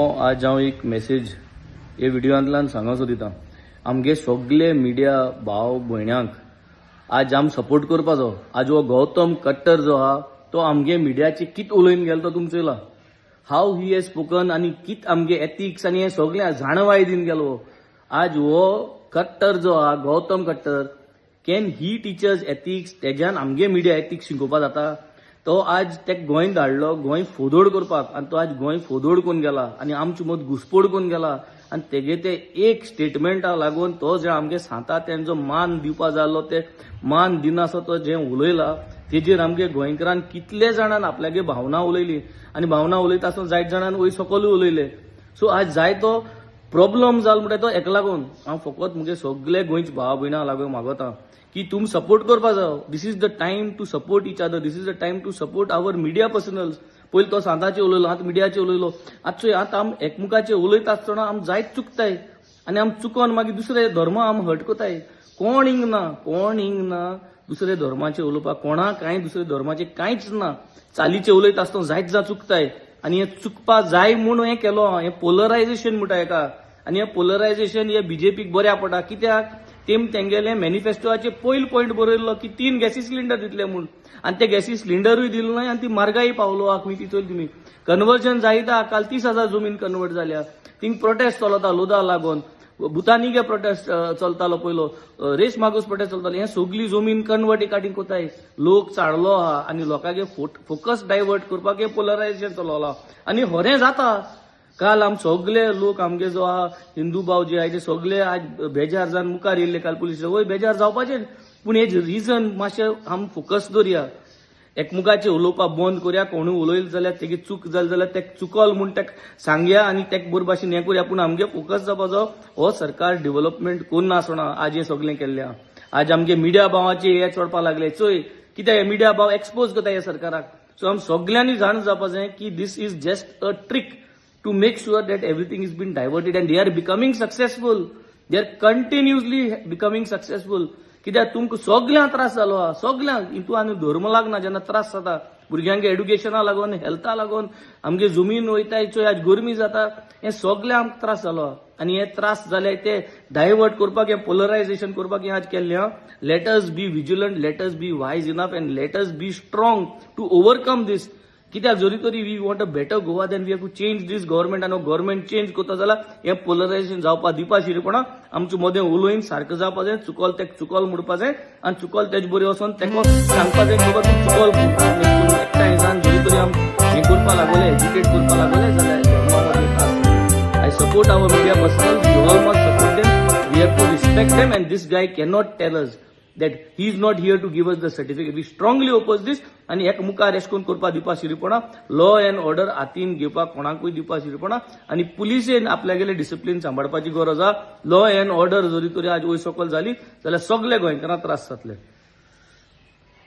आज हांव एक मेसेज हे व्हिडियोंतल्यान सांगूंक सोदिता. आमगे सगळे मिडिया भाव भयण्यांक आज आम सपोर्ट करपाचो. आज हो गौतम कट्टर जो आहा तो आमगे मिडियाचे कित उलोवन गेलो तो तुमचो येयला, how he has spoken आनी कित आमगे एथिक्स आनी हें सगळें जाणवाय दिवन गेलो. आज हो कट्टर जो आहा Gautam Khattar, can he teach us ethics? तेज्यान आमगे मिडिया एथिक्स शिकोवपा जाता. तो आज तेका गोंय धाडलो गोंय फोदोड करपाक आनी तो आज गोंय फोदोड करून गेला आनी आमचे मद घुसपोड करून गेला. आनी तेगे ते एक स्टेटमेंटा लागून तो जे आमगे सांगता तेंचो मान दिवपा जाल्लो ते मान दिनासो तो जें उलयला तेजेर आमगे गोंयकारान कितले जाणान आपल्यागे भावना उलयली आनी भावना उलयता आसतना जायत जाणान वयर सकलूय उलयले. सो आज जायतो प्रॉब्लम जालो म्हणटा तो हेका लागून हांव फकत मुगे सगळे गोंयचे भाव भयणां लागून मागता की तुमी सपोर्ट करपा जाव. This is the time to support each other, this is the time to support our media personals. पयलीं तो सांताचे उलयलो, आतां मिडियाचे उलयलो. आतां चोय आतां आम एकमुखाचे उलयता आसतना आम जायत चुकताय आनी आम चुकोन मागीर दुसरे धर्म आम हर्ट करताय. कोण हिंग ना, कोण हिंग ना दुसरे धर्माचे उलोवपाक, कोणाक कांय दुसरे धर्माचे कांयच ना. चालीचे उलयता आसतना जायत जाण चुकताय आनी हें चुकपा जाय म्हूण हें केलो. हें पोलरायजेशन म्हणटा हेका आनी हें पोलरायजेशन हे बीजेपीक बऱ्या पडटा. कित्याक तेम तेंगेले मॅनिफेस्टोचे पयलो पॉयंट बरयल्लो की 3 गॅसी सिलिंडर दितले म्हूण आनी ते गॅसी सिलिंडरूय दिले न्हय आनी ती म्हारगाय पावलो आहा खंय ती चोयली तुमी. कन्वर्जन जायता, काल 30,000 जमीन कन्वर्ट जाल्या. थिंग प्रोटेस्ट चलता लोदा लागून, भुतानीगे प्रोटेस्ट चलतालो पयलो, रेस मागूस प्रोटेस्ट चलतालो. हें सगली जमीन कन्वर्ट एकाटीन कोताय, लोक चाळलो आहा आनी लोकांगे फोकस डायवर्ट करपाक हें पोलरायजेशन चलवलां आनी होरें जाता. काल आम सगले लोक आमगे जो आहा हिंदू भाव जे आहा ते सगले आज बेजार जावन मुखार येयल्ले काल पुलीस. वय बेजार जावपाचें, पूण हेज रिजन मातशें आम फोकस दवरया, एकमुखाचें उलोवपाक बंद करया. कोणूय उलयले जाल्यार तेगे चूक जाली जाल्यार तेका चुकल म्हूण तेका सांगया आनी तेका बरे भाशेन हें करया. पूण आमगे फोकस जावपाचो हो सरकार डेव्हलपमेंट करून आसना. आज हें सगलें केल्लें आहा. आज आमगे मिडिया भावाचे हे चडपाक लागले. चोय कित्याक हे मिडिया भाव एक्सपोज करता हे सरकाराक. सो आम सगल्यांनी जाण जावपा जाय की this is just a trick to make sure that everything is been diverted and they are becoming successful. They are continuously becoming successful. कित्याक तुमकां सगल्यांक त्रास जालो आहा, सगल्यांक. हितून आनी धर्म लागना जेन्ना त्रास जाता भुरग्यांक एड्युकेशना लागून, हेल्था लागून, आमगे जमीन वयताय. चोय आज गरमी जाता, हें सगळें आमकां त्रास जालो आहा आनी हे त्रास जाले ते डायवर्ट करपाक, हें पोलरायजेशन करपाक हें आज केल्लें आहा. Let us be vigilant, let us be wise enough and let us be strong to overcome this. कित्याक जरी तरी we want a better Goa, then we have to change this government. आनी गव्हर्मेंट चेंज करता जाल्यार हें पोलरायजेशन जावपा दिवपा शिरपणा. आमचे मदें उलोवन सारकें जावपा जाय. चुकल तेका चुकल म्हणपा जाय आनी चुकल तेजे बरें वचोन तेका सांगपा जाय बाबा तूं चुकल म्हूण. एकठांय जावन जरी तरी आम हें करपा लागले, एज्युकेट करपा लागले जाल्यार धर्मा मदीं त्रास. I support our media personal, you all must support them. We have to respect them and this guy cannot tell us that he is not here to give us the certificate. We strongly oppose this. आनी एक मुखार एश कोन करपा दिवपा शिरपणा. Law and order हातीन घेवपाक कोणाकूय दिवपा शिरपणा आनी पुलिसेन आपल्यागेले डिसिप्लीन सांबाळपाची गरज आहा. लॉ अँड ऑर्डर जरी तरी आज वयर सकयल जाली जाल्यार सगळे गोंयकारांक त्रास जातले.